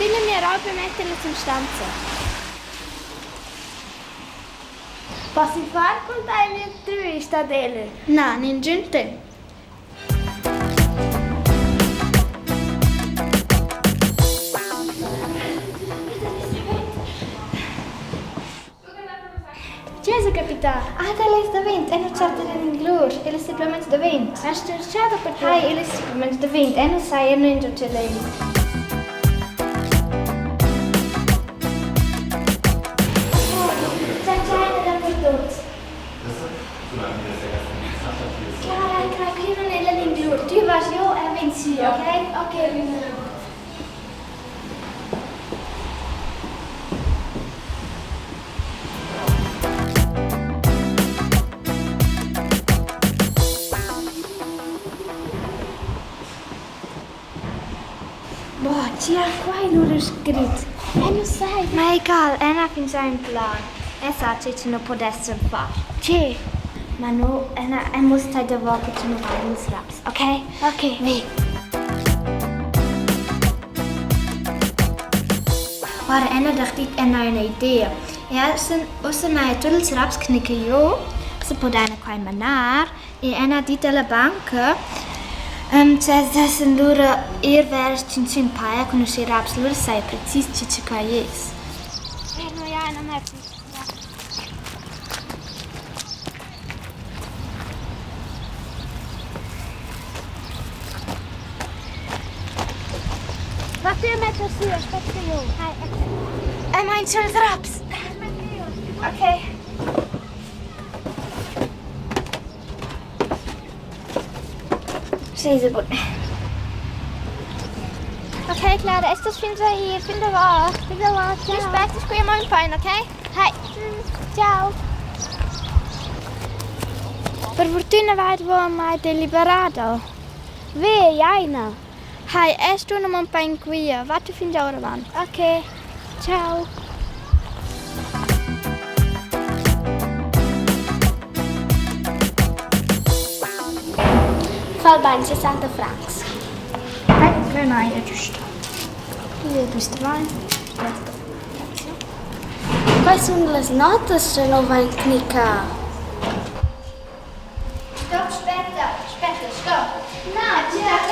Piglia mia rauba e mettila sin stanza. Possi far cun tai l'intervista ad ella? Na, ningün temp. Tge esa capità? Ah, ella es davent. Eu nu chatta ella ninglur. Ella es simplamaing davent. Hast tscherchà dapertut? Hai, ella es simplamaing davent. Eu nu sai eir ingio ch'ella es. Tscherchaina dapertut. Clara, crai che non è la ninglur. Tü vas giò e vegn sü, ok? Ok. Boah, tgi ha quai lura scrit? Eu nu sai. Ma egal, eu n'ha fingià ün plan. Eu sa che chi nu pudessan far. Che? Ma nu, eu n'ha, eu muss stai davo che chi nu vain ils raps, ok? Ok. Ve. Ora, eu n'ha dach dit, eu n'ha üna idea. Eu sun, ussa n'haja tut ils raps knicca jo, se pudaina quai manar e eu n'ha dit alla banca, che dessan lura ir vers tschinchün paja cun uschè raps, lura saja precis che che quai es. Eh, no, ja, non è Va tu a metter su, aspetta io. Eu main ils raps. Ok. Scheiße, bun. Ok, Clara, es das fin hier, fin davant. Fin davant, ciao. Ti aspetto qui a un po', ok? Hai. Ciao. Per fortuna vaiva mai deliberado. Ve, Jaina. Hai, es tu un po' in qui, va tu fin già oravant. Ok. Ciao. Fal bain 60 francs. Ecco, mai è giusto. Questa vai. Quai sun las notas cha no vain kniccà. Stop, spetta, spetta, stop. Na, già.